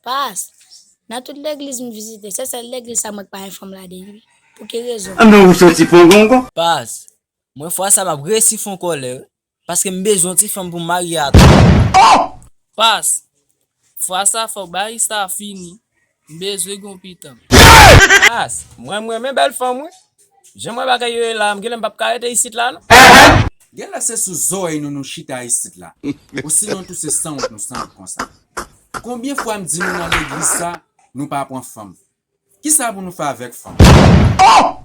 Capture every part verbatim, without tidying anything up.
Pas, nan tout legliz m vizite, se sèl legliz sa mwen k pa wè fanm ladan l wi. Pou ki rezon? Ah non, ou soti pongongon. Pas, mwen fwa sa m ap resi fon kòlè wi. Paske m bezwen yon ti fanm pou m marye a tou. Pas, fwa sa fòk bagay sa fini. M bezwen gon pitan. Pas, mwen m renmen bèl fanm wi. Jan m wè bagay yo ye la, m genlè m p ap ka rete isit la non. Genlè se sou zòrèy nou nou chita isit la. Osinon tou se sanwont nou sanwont konsa. Konbyen fwa m di nou nan legliz sa, nou pa pran fanm? Kisa pou nou fè avèk fanm?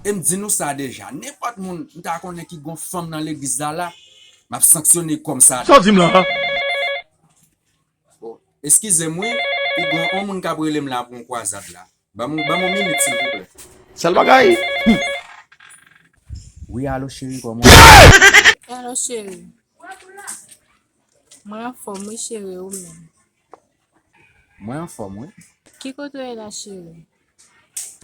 E m di nou sa deja, nenpòt moun m ta konnen ki gon fanm nan legliz la la, m ap sanksyone kòm sa. Sa w di m la? Oh, eskize m wi, pi gon yon moun k ap rele m la pou yon kwazad la. Ban m, ban m yon minit silvouplè. Sèl bagay. Wi, alo cheri, kòman w ye? Alo cheri. Mwen anfòm wi cheri, ou menm? Mwen anfòm wi. Ki kote w ye la cheri?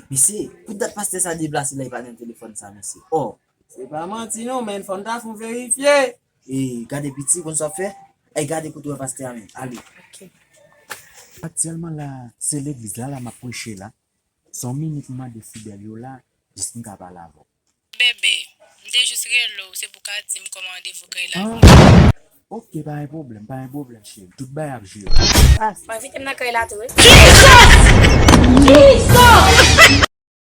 Mesye, pou dat pastè sa deplase la, li pa nan telefòn sa, mesye. Oh. Se pa manti non, men fò n ta fon verifye. E, gade piti, konn sa w ap fè? E, gade kote w wè pastè a menm. Ale. Ok. Aktyèlman la, se legliz la, la m ap preche la. Se yon minit m mande fidèl yo la, jis m ka pale avè w. Bebe, m te jis rele w, se pou w ka di m kòman randevou kay la. Ah, ok, pa gen pwoblèm, pa gen pwoblèm, cheri. Tout bagay ap jere. Mwen envite m nan kay la tou, wi. Jesus! Jesus!